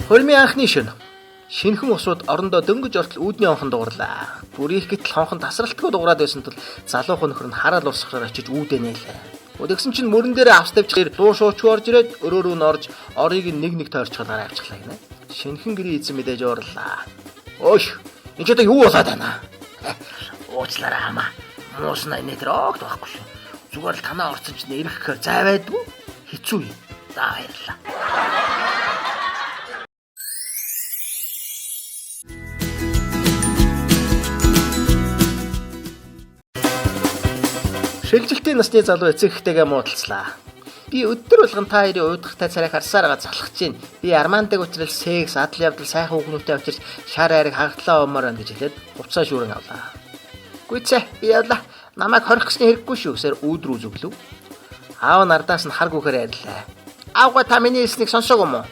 Хормын анхны шөнө. Шинэхэн усууд орондоо дөнгөж ортол үүдний онхон дугарлаа. Бүр их гэтэл хонхон тасралтгүй дуграад байсан тул залуухан нөхөр нь хараал урсгахаар очиж үүдээ нээлээ. Тэгсэн чинь мөрөн дээр авс тавьчихээр дуу шуучгүй орж ирээд өрөө рүү н орж орыг нэг нэг тойрчхолоор авчихлаа гинэ. Шинэхэн гэрийн эзэн мэдээж уурлаа. Өөш, энэ ч одоо юу болоод байна? Уучлаарай хамаа. Мууснаа энэ тэр огт байхгүй шүү. Зүгээр л танаа орсон чинь ирэх гэхээр зай байдгүй. Хэцүү юм. За баярлалаа. Шилжилтийн насны залуу эцэг эхтэйгээ муудалцлаа. Би өдөр болгон та хоёрын уйдгартай царайг харсаар байгаа залхаж чинь. Би Армандаг учрал секс, адал явдал, сайхан хүүхнүүдтэй учирч шар айраг хагатлаа өмөр байна гэж хэлээд хувцаа шүүрэн авлаа. Гүйцээ би явлаа. Намайг хорих гэсний хэрэггүй шүү гэсээр үүд рүү зүглэв. Аав нь ардаас нь хар гүхээр ярьлаа. Аавгаа та миний хэлснийг сонсоогүй юм уу?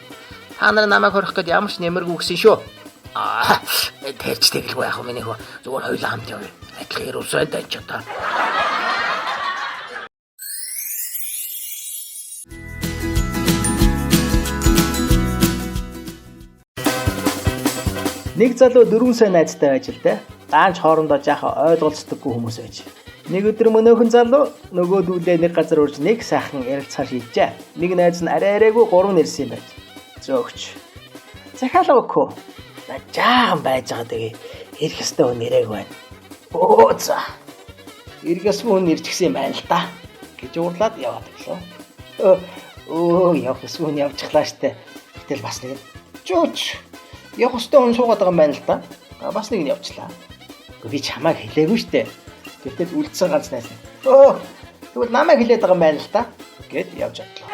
Та нар намайг хорих гээд ямар ч нэмэргүй гэсэн шүү. Аа, тэрч тэгэлгүй яах вэ миний хөө. Зүгээр хоёулаа хамт явъя. Адилхан ирүүлсэн даа ч одоо. Нэг залуу дөрвөн сайн найзтай байж л дээ. Даанч хоорондоо жаахан ойлголцдоггүй хүмүүс байж. Нэг өдөр мөнөөхөн залуу нөгөөдүүлээ нэг газар урьж нэг сайхан ярилцахаар шийджээ. Нэг найз нь арай арайгүй гурав нэрсэн юм байж. Зөөгч. Захиалга өгөх үү? На жаахан байж байгаа тэгээ. Ирэх ёстой хүн нэрэг байна. Өө за. Ирэх ёсгүй хүн ирчихсэн юм байна л да. Гэж уурлаад яваад өглөө. Өө явах ёсгүй хүн явчихлаа штэ. Гэтэл бас нэг чүүч. Явах ёстой хүн суугаад байгаа юм байна л да. Бас нэг нь явчлаа. Гэхдээ би чамайг хэлээгүй штэ. Гэтэл үлдсэн ганц найз нь. Өө тэгвэл намайг хэлээд байгаа юм байна л да. Гэт явж одлоо.